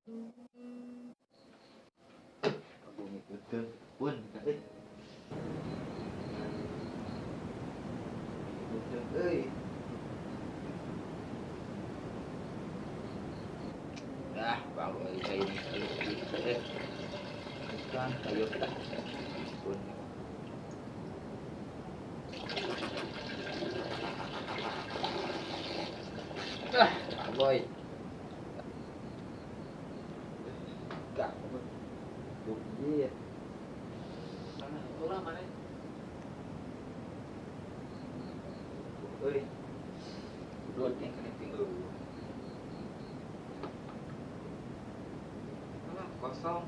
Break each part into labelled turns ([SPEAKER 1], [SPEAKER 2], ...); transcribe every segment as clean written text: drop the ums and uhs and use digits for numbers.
[SPEAKER 1] Bumi betul pun euy. Betul euy. Dah, baru saya ini eh. Bukan kayu dah. Pun. Ah, boy. Gak. Iya.
[SPEAKER 2] Mana? Ulah mana?
[SPEAKER 1] Euy. Dua yang kena tinggal. Mana kosong.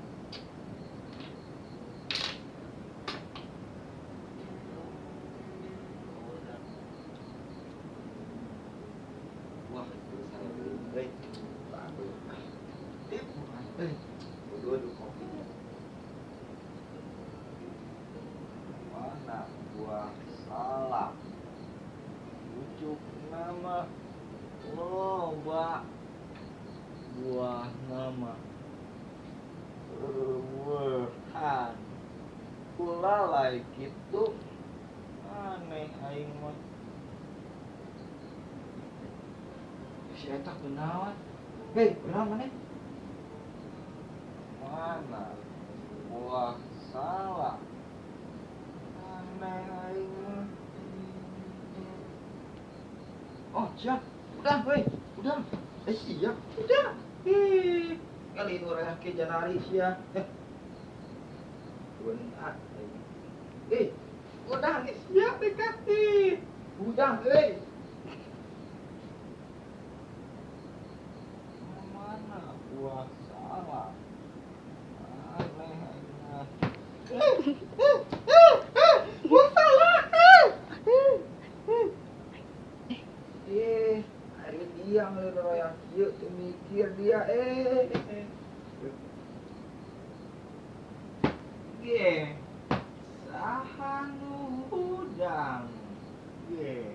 [SPEAKER 1] Wah, itu saya beli. Euy. Bagus. Eh, dua kopi. Mana buah salak, pucuk nama loba, buah nama eueuhan. Ulalai kitu aneh aing mah. Si eta kunaon? Hei, kunaon maneh? Mana buah salak? Aneh aing mah. Oh, siap. Udah, weh. Udah. Eh, siap. Udah. Ih, kali urang ke janari sia. Eh. Benar. Eh, udah nih siap dekat ih. Udah, euy. Mana buah salak? Aneh aing mah. Buah salak. Eh, hari dia ngeloroyang kieu teu mikir dia eh. Ge. Saha nu hudang? Ge.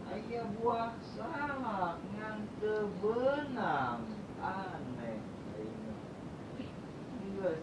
[SPEAKER 1] Aya buah salak ngan teu beunang. Aneh aing mah. Geus